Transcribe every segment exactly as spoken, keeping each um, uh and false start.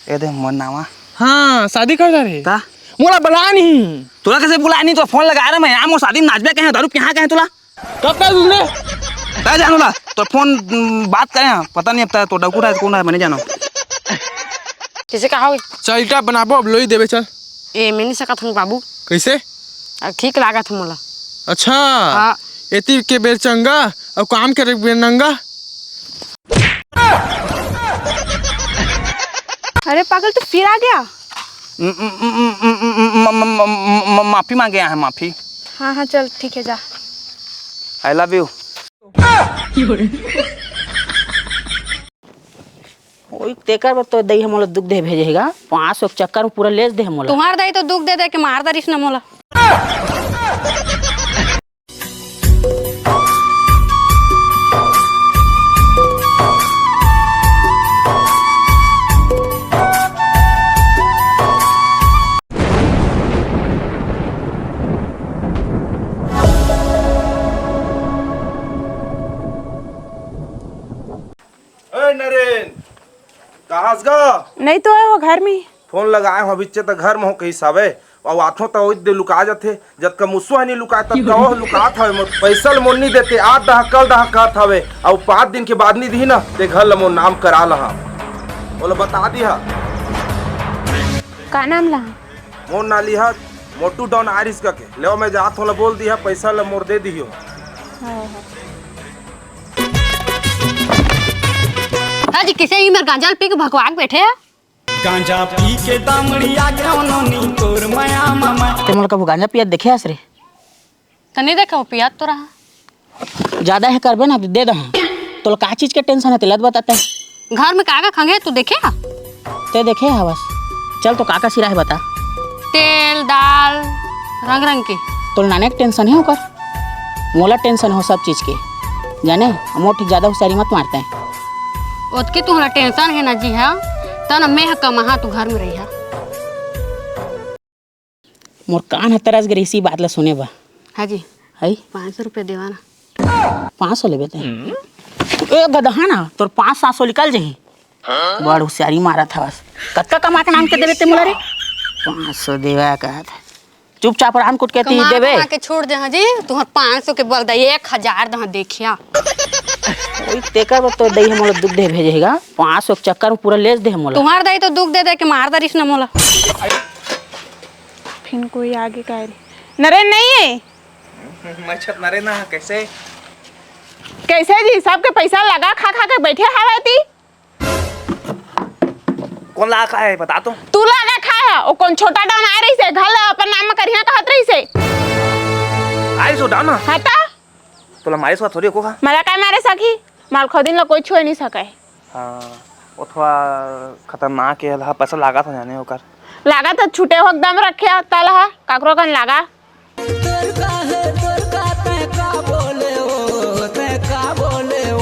ए दे मोर नावा। हाँ, शादी कर जा रे। का? मोला बुला नहीं। तोला कैसे बुला नहीं? तो फोन लगा रहा मैं, यहाँ मोर शादी में नाचबे कहे, दारू कहाँ कहे तोला? कब कर तूने? तय जानो ला, तो फोन, उम, बात करे हैं, पता नहीं अब तय तो डौकू रहा है, कौन है, मैं नहीं जाना। किसे कहा होगी? चल, ईटा बनाबो, अब लोई देबे, चल। ए, मैं नहीं सकत हूँ बाबू। कैसे? अब ठीक लागत है मोला। अच्छा। हाँ। एती के बेर चंगा, और काम करे बेर नंगा। अरे पागल, तू फिर आ गया? म-, म-, माफी मांगे आए हैं, माफी। हाँ, हाँ, चल, ठीक है, जा। I love you। ओई, तेकर बर तो दई ह मोला दुख दे भेजे हे गा। पाँच सौ के चक्कर में पूरा लेस दे हे मोला। तुम्हार दई तो दुख दे दे के मार दरिस न मोला। ए नरेन, कहाँ हस गा? नहीं तो आए हो घर में। फोन लगाए हो बिच्चे त घर में हो कही सावे। अउ आथो त ओई दे लुका जाथे। जतका मुसवा नहीं लुकाए ततका ओह लुकात हवे। मोर पैसा ल मोर नहीं देते, आज दहा कल दहा कहत हवे। अउ पाँच दिन के बाद नहीं दिही ना, ते घर ल मोर नाम करा लहा। बोला बता दिहा। का नाम लहा? मोर ना लिहा, मोटू डॉन आरिस का के। लेवा मैं जात होला बोल दिहा, पैसा ल मोर दे दिहियो। हाँ, हाँ। आज किसे ही मेर गांजा पी के भकवाक बैठे है? गांजा पी के दामड़िया के नोनी तोर मया ममा। ते मोला कभू गांजा पियत देखे हस रे? त नहीं देखा, वो पियत तो रहा। ज्यादा है करबे ना, दे दहा। तोला का चीज के टेंशन है, तेला तो बताते। घर में का का खंगे तू देखे हा? ते देखे हवस? चल तो का का सिरा है बता। तेल, दाल, रंग रंग के। तोला नाने के टेंशन है ओकर? मोला टेंशन हो सब चीज के, जाने? मोर ठीक ज्यादा होशियारी मत मारते हैं। ओतके तुहला टेंशन है ना जी, हाँ? त ना मैं ह कमाहा, तू घर में रही हा। मोर कान ह तरस गे इसी बात ला सुने बा। हाँ जी। है? पाँच सौ रुपया देवा ना। पाँच सौ लेबे ते? ए गदहा ना, तोर पाँच सात सौ निकल जाही। बड़ होशियारी मारत हवस। कतका कमा के नाम के देबे ते मोला रे? पाँच सौ देवा कहत। चुपचाप रान कुट के ती कमा देबे। कमा के छोड़ दे हाँ जी, तुहर पाँच सौ के बल दा एक हजार दहा देखिया। ओई तेकर बर तो दई ह मोला दुख दे भेजे हे गा। पाँच सौ के चक्कर में पूरा लेस दे हे मोला। तुहर दई तो दुख दे दे के मार दरिस न मोला। फिन कोई आगे का रे? नरेन नहीं है? मैं छत नरेन ना, कैसे? कैसे जी? सबके पैसा लगा खा खा के बैठे हवा ती। कौन लगा खाए है, बता तो। तू लगा खाए है, वो कौन छोटा डॉन आए रही से, घर ला अपन नाम में करिया कहत रही से। आए सो डॉन? हाँ ता? तोला मारे सो थोड़ी को खा। मला काय मारे सकी? माल खोदिन ला कोई छुए नहीं सके। हाँ, वो थोड़ा खतरनाक है, ला पैसा लागा था जाने ओकर। लागा था छुटे हो एकदम रखे तल हा, काकरो कन लागा। तोर का है, तोर का, तैं का बोले ओ, तैं का बोले ओ।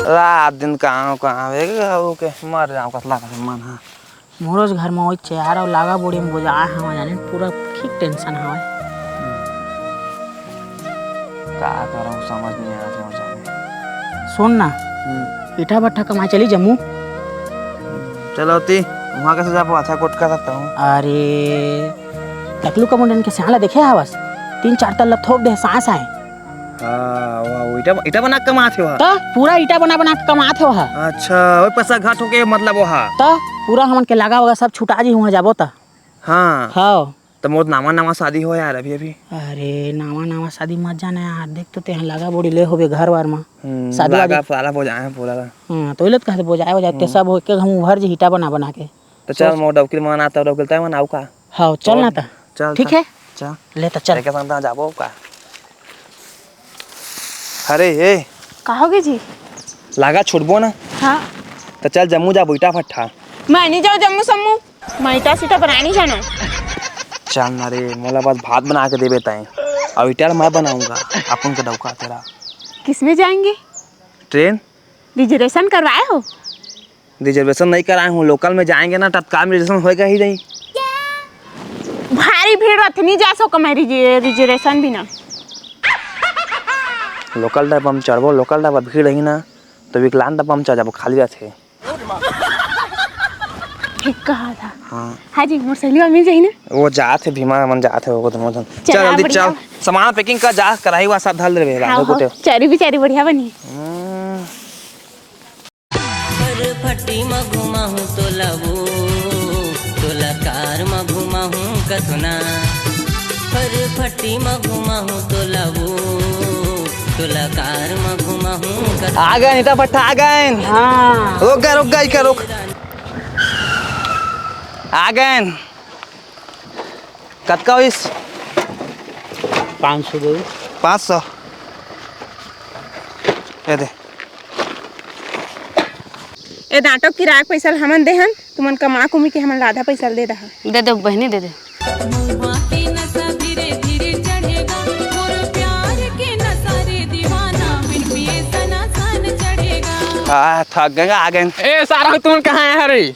रात दिन कहाँ, कहाँ वे, ओके, मर जाऊँ, कसला, कसम मन, हाँ। मोरोज घर में वही चेहरा और लागा बूढ़ी में बुझा हवा जाने, पूरा ठीक टेंशन हवा। का करूँ, समझ नहीं आ रहा, समझ नहीं। सुन ना, हम्म। ईटा भट्ठा कमाए चली जम्मू। चलो ती, वहाँ कैसे जा पाऊँ? अच्छा, कोट कर सकता हूँ। अरे, टकलू का मुंडन के सियाला देखे हवस? तीन चार तल्ला थोप दे, सांस आए। हाँ, वाह, वो ईटा, ईटा बना के कमात हे वह। त पूरा ईटा बना, बना के कमात हे वह। अच्छा, वो पैसा घाट होके मतलब वह। त पूरा हमन के लगा वगा सब छुटा जी हुआ जाबो त। हाँ। हाँ। त मोर नावा, नावा शादी हो यार अभी, अभी। अरे, नावा, नावा शादी मत जाना यार, देख तो तेहा लगा बूढ़ी ले होबे घर वार मा। हम्म, शादी लगा वादी। सारा बोझाए हैं पूरा। हाँ, तो इलत कहते बोझाए, बोझाए, ते हम्म। सब हो के हम उभर जी ईटा बना, बना के। त चल, सोच। मोर डौकी मन आता, डौकी तय मन आऊ का? हाँ, चल ना त। चल ठीक त। है? चल। ले त चल। लेके संग तहाँ जाबो का? अरे, ए। का होगे जी? लागा छुटबो ना? हाँ। त चल, जम्मू जाबो ईटा भट्ठा। मैं नहीं जाऊँ जम्मू सम्मू। मैं ईटा सीटा बनाए नहीं जानो। चल ना रे, मोला बस भात बना के देबे तैं। अब ईटा मैं बनाऊंगा, अपन के डौका तेरा। किसमें जाएंगे? ट्रेन। रिजर्वेशन करवाए हो? रिजर्वेशन नहीं कराए हूँ, लोकल में जाएंगे ना, तत्काल में रिजर्वेशन होएगा ही नहीं। भारी भीड़ रहती, नहीं जा सको मैं रिजे-, रिजर्वेशन बिना। लोकल डब्बा में चढ़बो, लोकल डब्बा भीड़ रही ना, तो विकलांग डब्बा में चढ़ जाबो, खाली रहते। ठीक कहा था। हाँ। हाँ जी, मोर सहेली मिल जाही ना? वो जात हे, भीमा मन जात हे, वो दोनों झन। चल, चल, जल्दी बढ़िया। चल, सामान packing कर, जा, कराही वा सब धर लेबे, हाँ, रांधे हाँ, कुटे। चरी भी चरी बढ़िया बनी। हम्म। फरफटी म घुमाहूँ तोला वो, तोला कार म घुमाहूँ कथुना। फरफटी म घुमाहूँ तोला वो, तोला कार म घुमाहूँ कथुना। आ गए ईटा भट्ठा, आ गए। हाँ। रोक गए, रोक गए, इका रोक। आ गए। कतका होइस? पाँच सौ दे। पाँच सौ। ये दे। ए डांटो किराया के पैसा ल हमन देहन, तुमन कमा कुमी के हमन ल आधा पैसा ल दे दहा। दे दे बहिनी, दे दे। मुआ के नशा धीरे धीरे चढ़ेगा, मोर प्यार के नशा रे दीवाना, बिन पिए सनासन चढ़ेगा। आ, थक गए, आ गए। ए, सारा तुमन कहाँ आए हरे?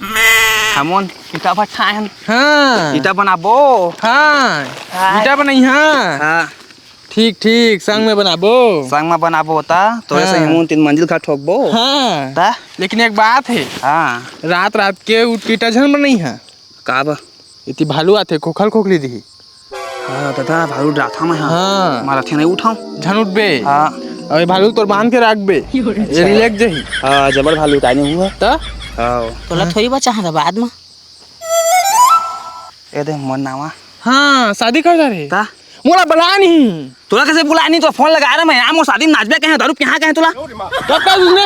हमन ईटा भट्ठा आए हन। हाँ। ईटा बनाबो। हाँ। हाँ। ईटा बनई, हाँ। हाँ। ठीक, ठीक, संग में बनाबो। संग में बनाबो होता, तो हाँ। ऐसे ही मुन तीन मंजिल का ठोकबो। हाँ। ता? लेकिन एक बात हे। हाँ। रात, रात के उ ईटा झन बनई हा। का बा? इति भालू आथे, खोखल खोखली दिही। हाँ, दादा, भालू डराथंव मैं, हाँ। हाँ। मारा थे नहीं उठाऊं। झन उठबे। हाँ। अबे भालू तोर बांध के राखबे। अच्छा। ये relax जही। हाँ, जबर भालू, काहे नहीं हुआ? त? हाँ। तोला हाँ। थोड़ी बचा है बाद में। ए दे, मोर नावा। हाँ, शादी कर जा रे। ता? मोला बला नहीं। तोला कैसे बुलाय नहीं? तो फोन लगा रहा मैं, यहाँ मोर शादी में नाचबे कहे, दारू पिहा कहे तोला? कब कहा उसने?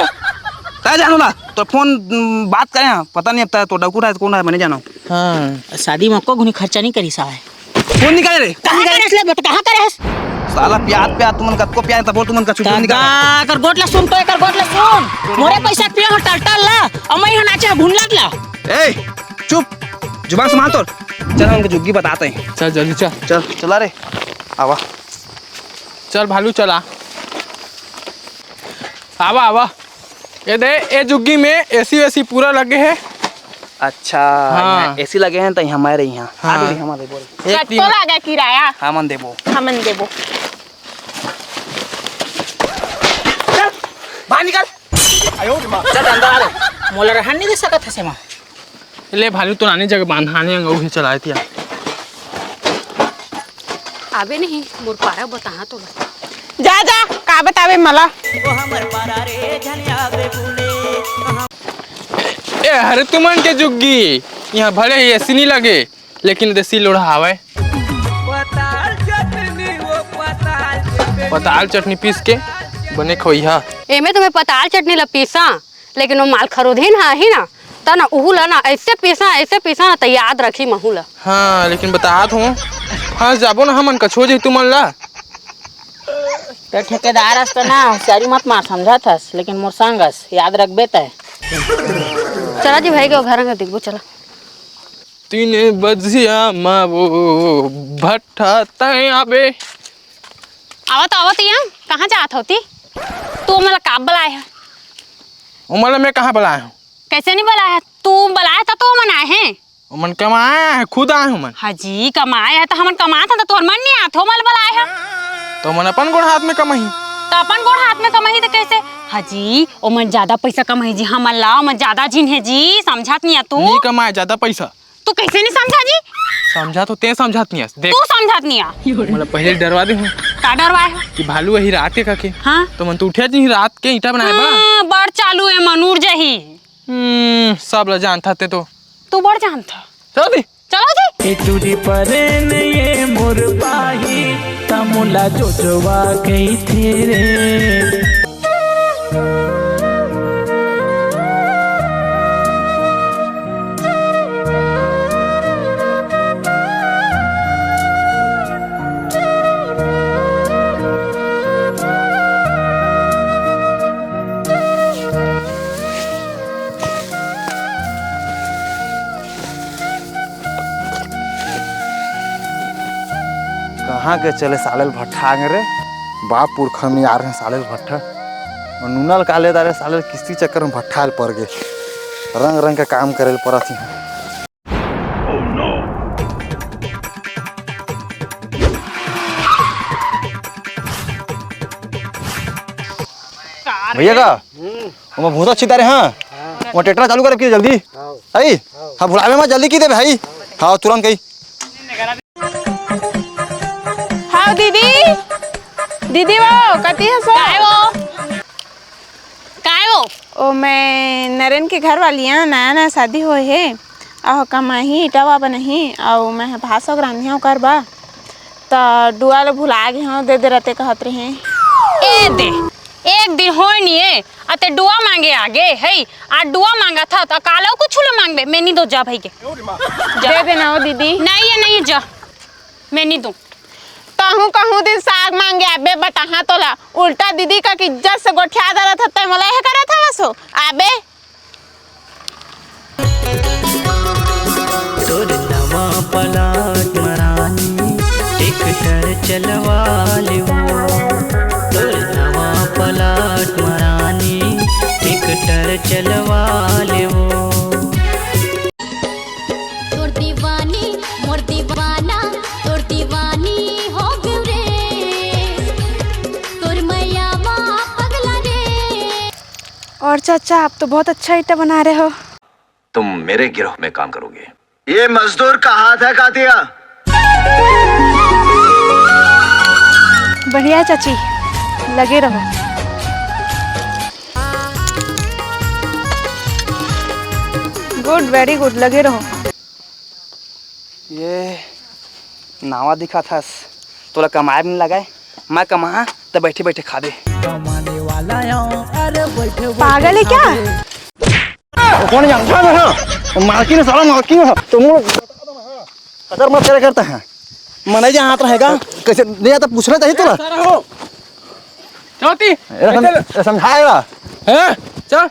तय जानू ला, तो फोन, उम, बात करे हैं, पता नहीं अब तय तो डाकू रहा है, कौन रहा है, मैं नहीं जाना हूँ। हाँ, शादी में को घुनी खर्चा नहीं करी साला। फोन निकाले रे। कहाँ करे इसलिए बता, कहाँ करे है? साला प्यार, प्यार, तुमन कतको प्यार, तब तुमन का छुट्टी निकाल। एकर गोट ला सुन तो, एकर गोट ला सुन। मोरे पैसा पिया हो टल टल ला, अमई हो नाचे हो भुनलत ला। ए, चुप, जुबान संभाल तोर। चल, हमके जुग्गी बताते हैं। चल, जल्दी चल। चल, चला रे। आवा। चल भालू, चला। आवा, आवा। ये दे, ये जुग्गी में एसी वेसी पूरा लगे है। अच्छा, हाँ। यहाँ एसी लगे हैं, तो यहाँ मैं रही, यहाँ। हाँ। आ गई, हम देबो। एक कत्तो दिन लागे किराया? हमन देबो। हमन देबो। चल, बाहर निकल। चल, अंदर आ रे। मोला रहन नहीं दे सकत हस एमा। ले भालू, तो नानी जगह बांधाने अंग उहे चलाए तिया। आबे नहीं, मोर पारा बताहा तोला। जा, जा, का बतावे मला? ओ हमर पारा रे, झन आबे बोले। ए, हरे तुमन के जुग्गी, यहाँ भले ही एसी नहीं लगे, लेकिन देसी लोढ़ा हवय। पताल चटनी, वो पताल चटनी। पताल चटनी पीस के बने खवइहा। एमे तुम्हें पताल चटनी ला पीसा, लेकिन वो माल खरोधे ना ही ना, त ना उहू ला ना ऐसे पीसा, ऐसे पीसा ना, त याद रखी महू ला। हाँ, लेकिन बतात हूँ, फंस जाबो ना हमन, कछो जही तुमन ला। त ठेकेदार हस त ना, होशियारी मत मार, समझत हस, लेकिन मोर संग हस, याद रखबे तय। चला जी भाई के घर में देखबो, चला। तीन बजिया मा वो भट्ठा तय आबे। आवत, आवत या, कहाँ जात होती? तू मोला काब बलाए है? ओमन ला मैं कहाँ बलाए हूँ? कैसे नहीं बलाए है? तू बलाए था तो ओमन आए हैं। ओमन कमाए है, खुद आए हूँ मन। हाँ जी, कमाए है तो हमन कमात हन तो तोर मन नहीं आत, ओमन बलाए है। तो ओमन अपन गोड़ हाथ में कमाही। तो अपन गोड़ हाथ में कमाही तो कैसे? हाँ जी, ओमन ज्यादा पैसा कमाही जी, हमन ला, ओमन ज्यादा झिन है जी, समझत नहीं है तू। नहीं कमाए ज्यादा पैसा। तू कैसे नहीं समझा जी? समझा तो ते समझत नहीं हस। देख। तू समझत नहीं आ। मतलब पहले डरवा दे हूँ। का डरवाए हो? कि भालू वही रात के कके। हाँ। तो मन तो उठे नहीं रात के ईटा बनाए बा। हाँ, बड़ चालू है, मनूर जही। हम्म, सब ला जानता ते तो। तू बड़ जानता। चलो दी। चलो जी। ए चूड़ी परे ने ये मोर पाही, तमुला जो जोवा गई थे रे। कहाँ के चले साले ल भट्ठा आगे रे? बाप पुरखा में आ रहे हैं साले ल भट्ठा। और नूना ल का ले दारे साले ल किस्ती चक्कर में भट्ठा ल पर गे। रंग रंग के काम करे ल परत ही। भैया का? ओमा भूसा छितारे, हाँ। वो ट्रैक्टर चालू कर, की दे जल्दी। हाँ। है? हाँ। हाँ, भुलावे मत, जल्दी की दे भाई। हाँ, तुरंत कही। हाँ दीदी, दीदी वो कति हस वो? काय वो? काय वो? ओ, मैं नरेन के घर वाली हाँ, नया नया शादी होए हे। अहो, कमाही, ईंटा वा बनही, अउ मैं भात साग रांधी हूँ ओकर बर। त डुआ ल भुला गे हूँ, दे दे रते कहत रहे। ए दे, एक दिन होय नहीं है, अते डुआ मांगे आगे है। आ डुआ मांगा था त कालो कुछ ले मांगबे, मैं नहीं दो जा भाई के। दे देना हो दीदी। नहीं है, नहीं जा, मैं नहीं दूँ। कहूँ कहूँ दिन साग मांगे आबे बताहा तोला, उल्टा दीदी का इज्जत से गोठिया दरत हते, मोला यह करत हवस हो आबे। तोर नवा पलाट मरानी टेक्टर चलवा लेवो। तोर नवा पलाट मरानी टेक्टर चलवा लेवो। तोर दीवानी, मोर दीवाना, तोर दीवानी हो गयो रे। तोर मैया मा पगला रे। और चाचा, आप तो बहुत अच्छा ईंटा बना रहे हो। तुम मेरे गिरोह में काम करोगे। ये मजदूर का हाथ है कातिया। बढ़िया है चाची, लगे रहो। गुड, वेरी गुड, लगे रहो। ये नावा दिखा था, तोला कमाए में लगाए, मैं कमा त बैठे बैठे खाबे। कमाने वाला हूँ, अरे बैठे बैठे पागल है क्या? खाबे। कौन जानता है? मालकिन है, साला मालकिन है। तो मुंह खतर मत करे करता है। मनई जे हाथ रहेगा, कैसे नहीं आता पूछना चाहिए तोला। सारा हो। चौथी। ए, सम-, ए, समझाएगा। हैं? चल।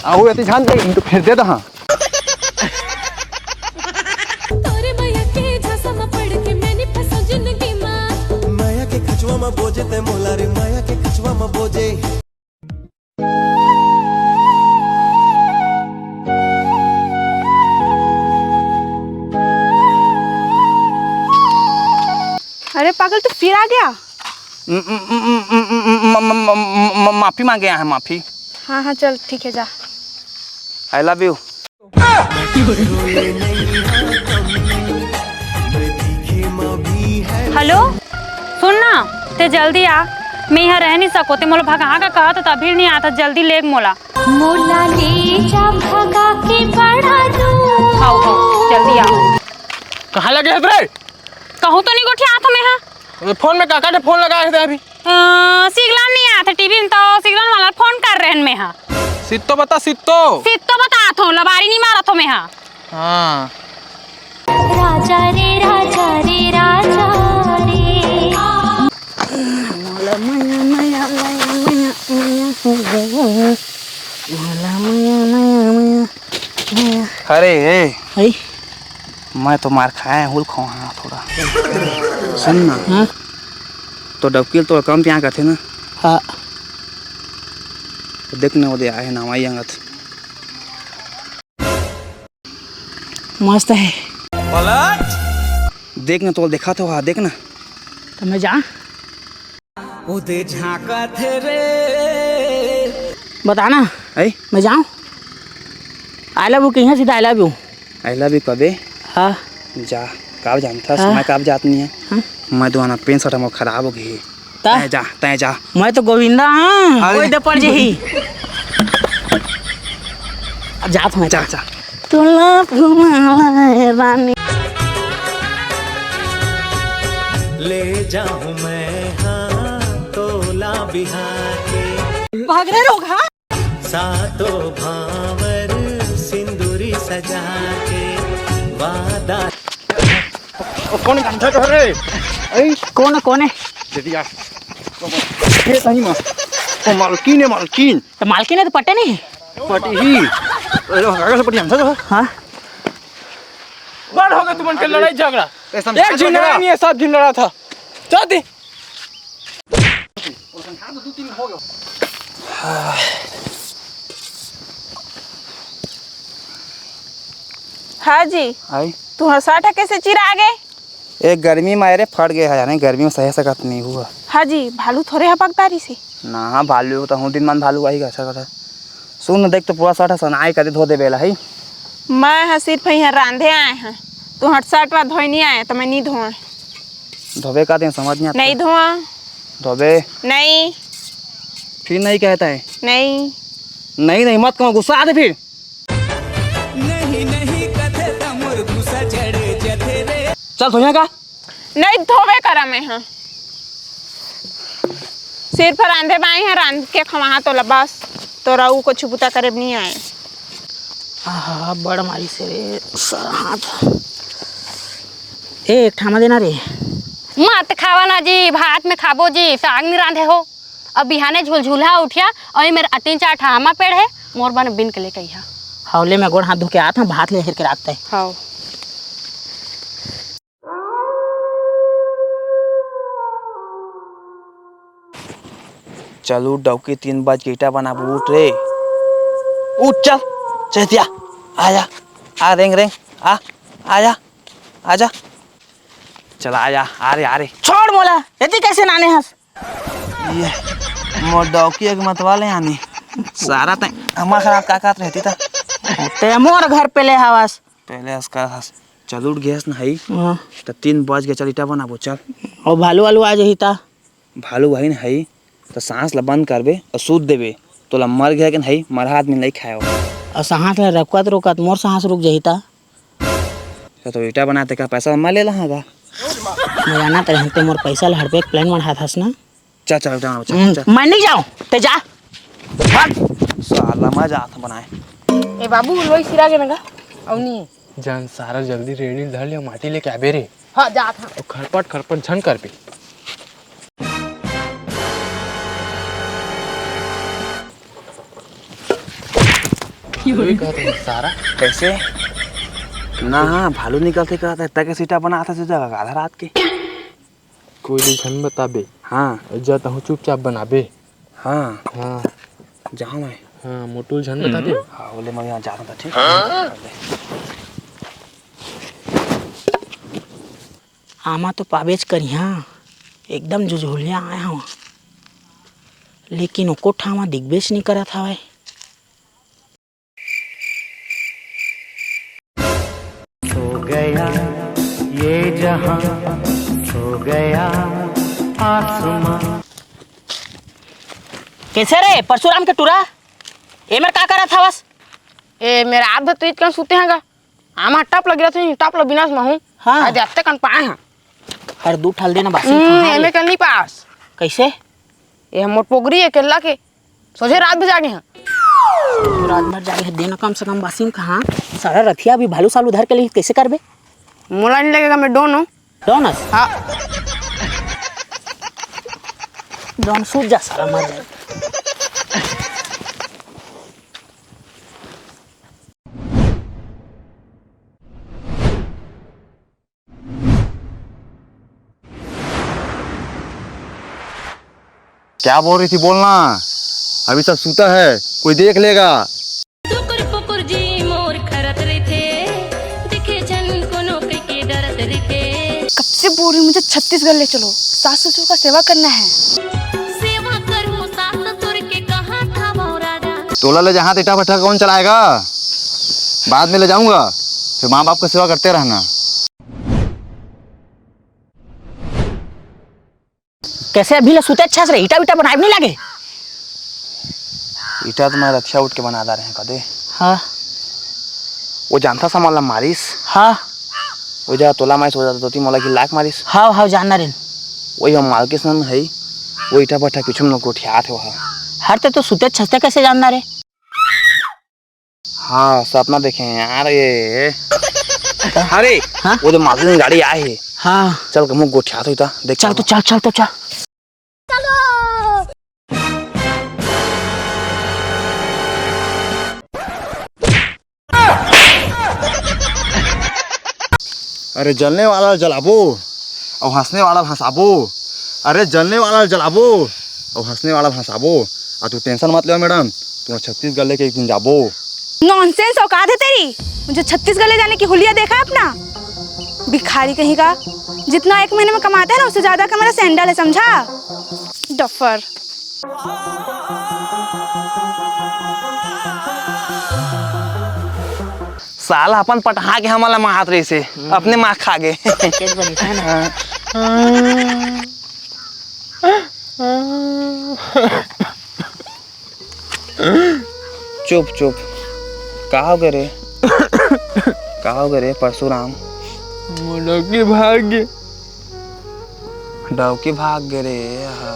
आओ, एती ध्यान दे, तो फिर दे दहा। तोरे मया के झांसा म पड़ के मैं नी फंसो जिंदगी मा। मया के खचवा म बोजे ते मोला रे, मया के खचवा म बोजे। अरे पागल, तू फिर आ गया? म-, म-, म-, म-, म-, म-, म-, म-, म-, म-, माफी मांगे आए हैं, माफी। हाँ, हाँ, चल, ठीक है, जा। I love you। हेलो, सुन ना, ते जल्दी आ, मैं यहाँ रह नहीं सको, ते मोला भगा का कहा तो तभी नहीं आता, जल्दी लेग मोला। मोला ले जा भगा के बड़ा दूर। हाउ, हाउ, जल्दी आ। कहाँ लगे हस रे? कहूँ तो नहीं गोठियात हँव मैं हा। अबे फोन में काका ने फोन लगाए हे अभी। अ, सिग्नल नहीं आत हे, टीवी में तो सिग्नल वाला फोन कर रहे हैं मैं हा। सित्तो बता, सित्तो। सित्तो बतात हँव, लबारी नहीं मारत हँव मैं हा। हाँ। राजा रे, राजा रे, राजा रे। अरे, ए। है? मैं तो मार खाए हूँ, हुल खाऊँ, हाँ, थोड़ा। सुन ना। हाँ? तो डबकील तो कम पिया करथे ना? हाँ। तो देख ना, वो दे आए ना, वही अंगत। मस्त है। पलट। देख ना, तोला देखा तो, हाँ, देख ना। तो मैं जा। उदे झांकत हे रे। बता ना। ऐ? मैं जाऊँ? I love you कहिया सीधा I love you। I love you कबे? हाँ। जा, काब जानथस, हाँ। मैं काब जात नहीं है। हाँ। मैं दुआना पेन सटा मोर खराब हो गई। ता? तैं जा, तैं जा। मैं तो गोविंदा हूँ, अरे। कोई दे पड़ जही। अब जात हूँ मैं। जा, जा। तोला घुमाला है रानी। ले जाऊं मैं हाँ तोला बिहार के। भाग रहे लोग, हाँ? सातों भांवर सिंदूरी सजा के वादा। ओ, कौन गंधा कर रे? ऐ, कौन है, कौन है? दीदी यार। ये सही माँ। ओ, मालकिन है, मालकिन। तो मालकिन है तो पट्टे नहीं? पटी ही। अरे, काका से पटी हमसे तो। हाँ। बड़ हो गए तुमन के लड़ाई झगड़ा। ए, समझा एक झिन झगड़ा। नहीं है, सब झिन लड़ा था। चल दी। हाँ जी। आई? तुम्हारा साटा कैसे चिरा आगे? ए गर्मी में रे फट गए है, जाने गर्मी में सहे सकत नहीं हुआ। हाँ जी, भालू थोरे ह पगतारी से। ना, हाँ, भालू तो हूँ दिन मान भालू आही गा, अच्छा कथा। सुन, देख तो पूरा सट ह सनाई कदे धो देबे ला, हई। मैं ह सिर्फ इहाँ रांधे आए हैं, तू हट सट वा धोए नहीं आए, तो मैं नहीं धोआ। धोबे का दिन समझ नहीं आता। नहीं धोआ। धोबे। नहीं। फिर नहीं कहता है। नहीं। नहीं, नहीं, मत कहूँ, गुस्सा आते फिर। नहीं, नहीं, कथे त मोर गुस्सा चढ़ जथे रे। चल, धोइया का? नहीं धोवे करा मैं, हाँ। सिर्फ रांधे बाई है, रांध के खवाहा तोला बस, तोरा ऊ कुछ बुता करे नहीं आए। आहा, बड़ मारी से रे, सर हाथ। ए, एक ठामा देना रे। मत खावा ना जी, भात में खाबो जी, साग नहीं रांधे हो। अब बिहाने झुलझुला उठिया, और ये मेरा तीन चार ठामा पेड़ है, मोर बन बिन के लेके आइहा। हौले में गोड़ हाथ धो के आत हूँ, भात ले हेर के राखते। हाँ। चल उठ डौकी, तीन बज के ईटा बनाबो, उठ रे, उठ चल, चैतिया, आजा, आ रेंग रेंग, आ, आजा, आजा, चल आजा, आ रे, आ रे। छोड़ मोला, एती कैसे नाने हस? ये मोर डौकी एक मतवाले आनी, सारा तैं हमा खराब का कात रहती ता। ते मोर घर पे ले हवस। पहले असकर हस। चल उठ गैस न हई। हाँ। त तीन बज के चल ईटा बनाबो चल। और भालू वालू आ जही ता? भालू वही न हई, त सांस ला बंद करबे और सूत देबे, तोला मर गया के नहीं, मरहा आदमी नहीं खाए हो। और सांस ला रखत रोकत मोर सांस रुक जही ता? तो, तो ईटा बनाते का पैसा मैं ले लहागा। मैं जाना ते रहते मोर पैसा ला हड़पे plan बढ़ात हस ना। चल, चल, जाओ, चल, हम्म, चल। मैं नहीं जाऊँ, ते जा। भाग। साला, मैं जात हूँ बनाए। ए बाबू, लोई सिरा के नगा, अउनी। जान सारा जल्दी रेड़ी धर लिया, माटी लेके आबे रे। हाँ, जात हूँ। और खरपट, खरपट झन कर पे। ये कहत हूँ सारा। कैसे? ना, हाँ, भालू निकलते कहता है, तक सीटा बनाता से जगह आधा रात के। कोई ले झन बताबे। हाँ। जा तहूँ चुपचाप बनाबे। हाँ। हाँ। जाओ मैं। हाँ, मोटू ल झन बताबे। हाँ, बोले मैं यहाँ जा रहा था, ठीक है? हाँ। आमा तो पाबेच करिहा, एकदम झुझुलिया आए हवा, लेकिन एको ठामा दिखबेच नहीं करत हवय। सो गया ये जहां, सो गया आसमां। कैसे रे परशुराम के टूरा, एमेर का करत हवस? ए मेरा आप तो इत कन सुते हैं गा। आमा टप लग रहा था, टप लग बिना महूं। हाँ। आज अत्ते कन पाए हैं। हर दू ठल देना बासी हम्म, खा ले। एमे कन नहीं पास। कैसे? ये मोर पोगरी है केला के। सोझे रात में जागे हैं। रात भर जागे हैं, देना कम से कम बासी में कहाँ? सारा रथिया अभी भालू सालू धर के लिए कैसे करबे? मोला नहीं लगेगा, मैं डॉन हूँ। डॉन हस? हाँ। डॉन सूझ जा, साला मर जाए। क्या बोल रही थी, बोलना। अभी सब सूता है, कोई देख लेगा। टुकुर पुकुर जी मोर खरत रहिथे, दिखे झन कोनो कहिके डरत रहिथे। कब से बोल रही हूँ, मुझे छत्तीसगढ़ ले चलो, सास ससुर का सेवा करना है। सेवा करूँ सास ससुर के, कहाँ था वो राजा? तोला ले जहाँ ईटा भट्ठा कौन चलाएगा? बाद में ले जाऊंगा, फिर माँ बाप का सेवा करते रहना। कैसे अभी ले सुते अच्छा से रे? ईटा वीटा बनाए नहीं लागे? ईटा तो मैं रथिया उठ के बना दा रहे हैं कदे। हाँ। वो जानता सामान ला मारिस। हाँ। वो जा तोला मारिस, वो जा तोती मोला की लाख मारिस। हाँ, हाँ, जानना रे। वही हम मालकिस नन है, वो ईटा भट्ठा पीछू में गोठियात है वहाँ। हर ते तो सुते छसते कैसे जानना रे? हाँ, सपना देखे हैं यार ये। अरे, हाँ? वो जो मालकिन गाड़ी आए है। हाँ। चल, कहूँ गोठियात होता, देख चल तो, चल, चल तो, चल। अरे जलने वाला ल जलाबो, अउ हंसने वाला ल हंसाबो। अरे जलने वाला ल जलाबो, अउ हंसने वाला ल हंसाबो। आ तू tension मत लेवा मैडम, तुम्हारा छत्तीसगढ़ लेके एक दिन जाबो। Nonsense औकात है तेरी, मुझे छत्तीसगढ़ ले जाने की हुलिया देखा है अपना? भिखारी कहीं का, जितना एक महीने में कमाते हैं ना, उससे ज्यादा का मेरा सैंडल है, समझा? डफर। साला अपन पटहा के हमला मारत रहिसे, अपने मार खा गे। तेज बनता है ना। चुप चुप, का हो गे रे? का हो गे रे परशुराम? मोर डौकी भाग गे। डौकी भाग गे रे, आहा।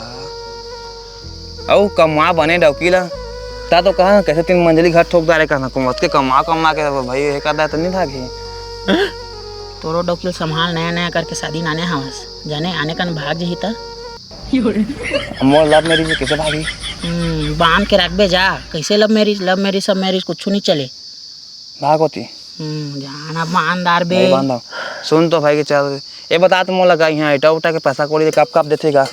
अउ कमवा बने डौकी ला। ता तो कहा, कैसे तीन मंजिली घर ठोक डारे कहना, कुमत के कमवा कमवा के भाई, ये कर दे तो नहीं भागी। तोरो डौकी ल संभाल, नया नया करके शादी नाने हवस, जाने आने कन भाग जही त। मोर लव मैरिज कैसे भागी? हम्म, बांध के रखबे जा। कैसे लव मैरिज? लव मैरिज, सब मैरिज कुछ नहीं चले। भाग होती। हम्म, जाना बांध डारबे। नहीं बांधा। सुन तो भाई के चल, ये बता तुम मोला का यहाँ ईटा उटा के पैसा कौड़ी कब कब देथे का?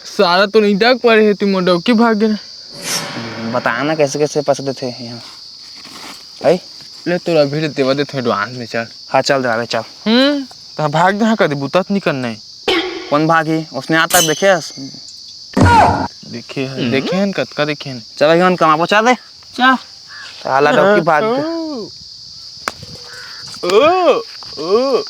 सारा तो नहीं डाक पड़े है, तुम डौकी भाग गए। बताना कैसे कैसे पैसा देथे यहाँ, है? ले तोला अभी ले देवा देथे advance में, चल। हाँ, चल दे, अबे चल। हम्म, तो भाग दे, हाँ, कदी बुता तो नहीं करना है। कौन भागी? उसने आज तक देखे हस? देखे हैं, हम्म। देखे हैं, कतका देखे हैं। चल, अभी हम कमाबो, चल दे। चल। साला डौकी भाग। ओ, ओ, ओ।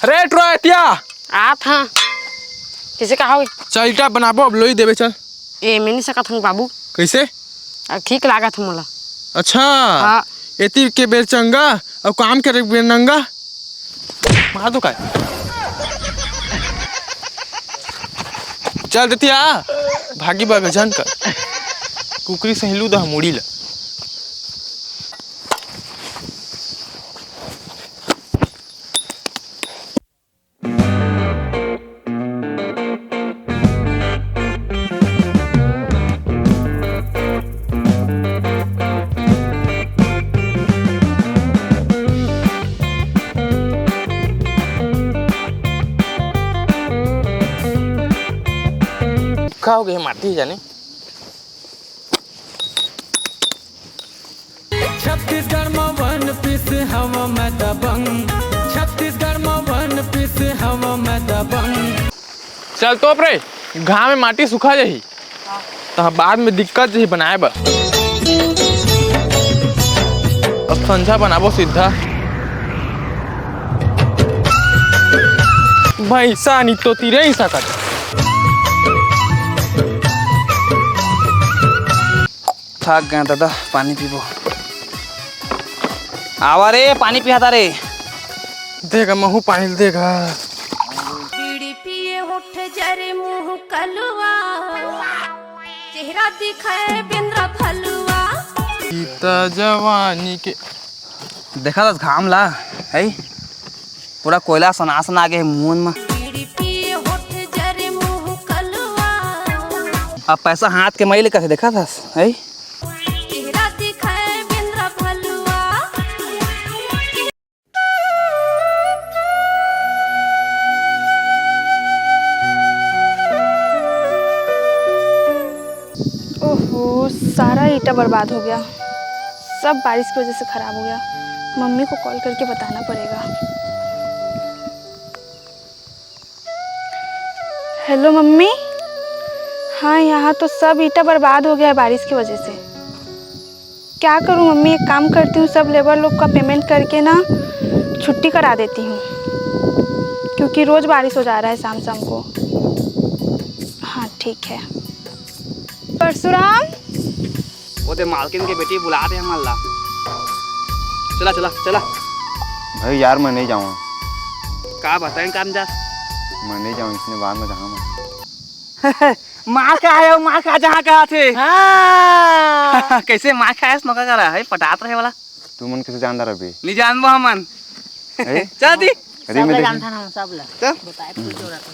अरे टुरा एतिया। आत हाँ। कैसे का होई? चल ईटा बनाबो, अब लोई देबे चल। ए, मैं नहीं सकत हूँ बाबू। कैसे? अब ठीक लागत है मोला। अच्छा। हाँ। एती के बेर चंगा, अब काम करे बेर नंगा। मार दो काय? चल देतिया, भागी बा गजन कर। कुकरी सहिलू दा मुड़ी ला। का हो गए माटी जाने? छत्तीसगढ़ म वन पीस हव मैं दबंग, छत्तीसगढ़ म वन पीस हव मैं दबंग। चल तोप रे, घाम में माटी सुखा जाही, त बाद में दिक्कत जही बनाए बर। अब संझा बनाबो सीधा। भैंसा नी तो तीरे ही सकत। थक गए दादा, पानी पीबो। आवा रे, पानी पियाता रे। देगा महू पानी देगा। बीड़ी पिए होठ जरे मुंह कलुआ, चेहरा दिखाए बिंद्रा फलुआ। सीता जवानी के देखा था घाम ला, है? पूरा कोयला सनासन आ गे हे मुंह म। बीड़ी पिए होठ जरे मुंह कलुआ। अब पैसा हाथ के मैल कथे देखा था, है? चेहरा दिखाए बिंद्रा फलुआ। ओहो, सारा ईटा बर्बाद हो गया। सब बारिश की वजह से खराब हो गया। मम्मी को कॉल करके बताना पड़ेगा। Hello mummy. हाँ, यहाँ तो सब ईटा बर्बाद हो गया है बारिश की वजह से। क्या करूँ मम्मी, एक काम करती हूँ, सब लेबर लोग का पेमेंट करके ना छुट्टी करा देती हूँ, क्योंकि रोज बारिश हो जा रहा है शाम शाम को। हाँ, ठीक है। परशुराम। ओ दे, मालकिन के बेटी बुला दे हमन ला। चला, चला, चला। भाई यार, मैं नहीं जाऊँ। का बताएं काम जा। मैं नहीं जाऊँ, इसने बाद में जाऊँ मैं। मार का है, मार का जहाँ का थे। हाँ। कैसे मार खाए, नौका करा है, पटात रहे वाला। तू मन कैसे जानता रहे? नहीं जानबो हमन। ए? चल दी। अरे सब मेरे ला जानथन हम, सब ला। तब? बताए तो जोड़ा तो।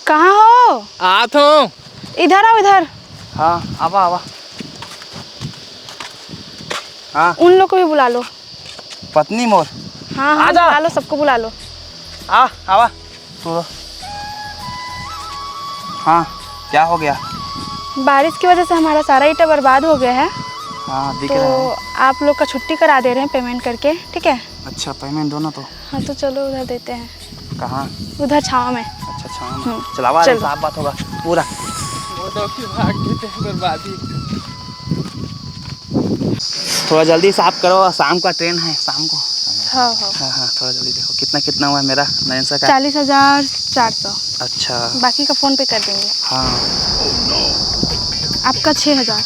कहाँ हो? आत हूँ। इधर आओ, इधर। हाँ, आवा, आवा। हाँ। उन लोग को भी बुला लो। पत्नी मोर। हाँ, हाँ, आजा। बुला लो, सबको बुला लो। आ, आवा। तू। हाँ, क्या हो गया? बारिश की वजह से हमारा सारा ईंटा बर्बाद हो गया है। हाँ, दिख तो रहा है। आप लोग का छुट्टी करा दे रहे हैं पेमेंट करके, ठीक है? अच्छा, पेमेंट दो ना तो। हाँ, तो चलो उधर देते हैं। कहाँ? उधर छाँव में। अच्छा, छाँव में। हम्म, चलावा, चलो। साफ बात होगा पूरा। वो दो की भाग देते हैं बर्बादी। थोड़ा जल्दी साफ करो, शाम का ट्रेन है, शाम को। हाँ, हाँ। हाँ, हाँ, थोड़ा जल्दी देखो, कितना, कितना हुआ है मेरा, नयन सर का? चालीस हजार चार सौ। अच्छा। बाकी का फोन पे कर देंगे। हाँ। आपका छः हजार।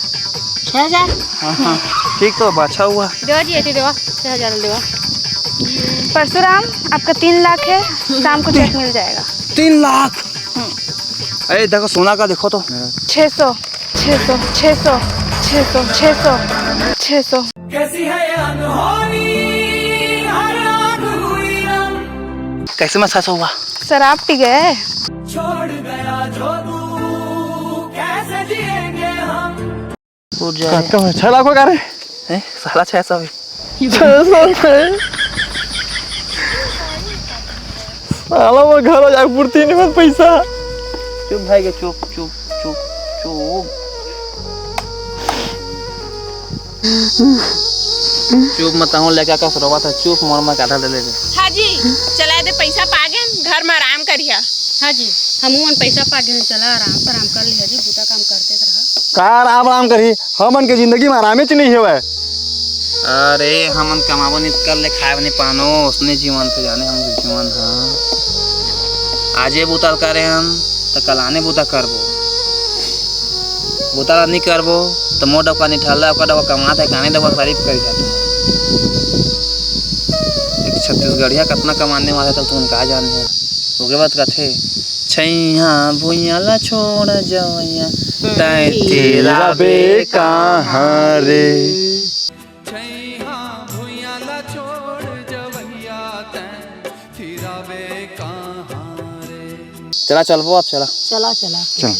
छः हजार? हाँ, हाँ, ठीक तो बचा हुआ। देवा जी, ऐसे देवा, छः हजार देवा। परशुराम, आपका तीन लाख है, शाम को चेक मिल जाएगा। तीन लाख? हम्म। अरे, देखो, सोना का देखो तो। छः सौ। छः सौ, छः सौ, छः सौ, छः सौ, छः सौ। कैसी है ये अनहोनी, हर रात हुई रंग। कैसे में छह सौ हुआ? शराब पी गए। छोड़ गया जो तू, कैसे जिएंगे हम? कतका होय? छह लाख हो का रे? हैं? साला छह सौ भी। छह सौ में? साला मोर घर हो जाए, पूर्ति नहीं होत पैसा। चुप भाई के, चुप, चुप, चुप, चुप। चुप मत हूँ, लइका कस रोवत हे, चुप, मोर में आधा ले ले। हाँ जी, चला दे, पैसा पागे, घर में आराम करिहा। हाँ जी, हमू मन पैसा पागे, चला आराम, आराम कर लिहा जी, बूता काम करते रहा। का आराम, आराम करही? हमन के जिंदगी में आरामेच नहीं हवय। अरे, हमन कमाबो नहीं कर ले, खाए नहीं पानो, उसने जीवन से जाने हम जीवन ह। आजे बुता करे हन, त कल आने बुता करबो। बुता ला नहीं करबो, त मोर डबका नहीं ठल्ला, ओकर डबका कमात है, काने डबका तारीफ कर जाता। एक छत्तीसगढ़िया कतना कमाने वाला है, तब तुमन का जान लिया। ओके बात कथे, छैया भुइया ला छोड़ जवैया, तैं तेरा बे कहाँ रे? छैया भुइया ला छोड़ जवैया, तैं तेरा बे कहाँ रे? चला, चलबो अब, चला। चला, चला। चल।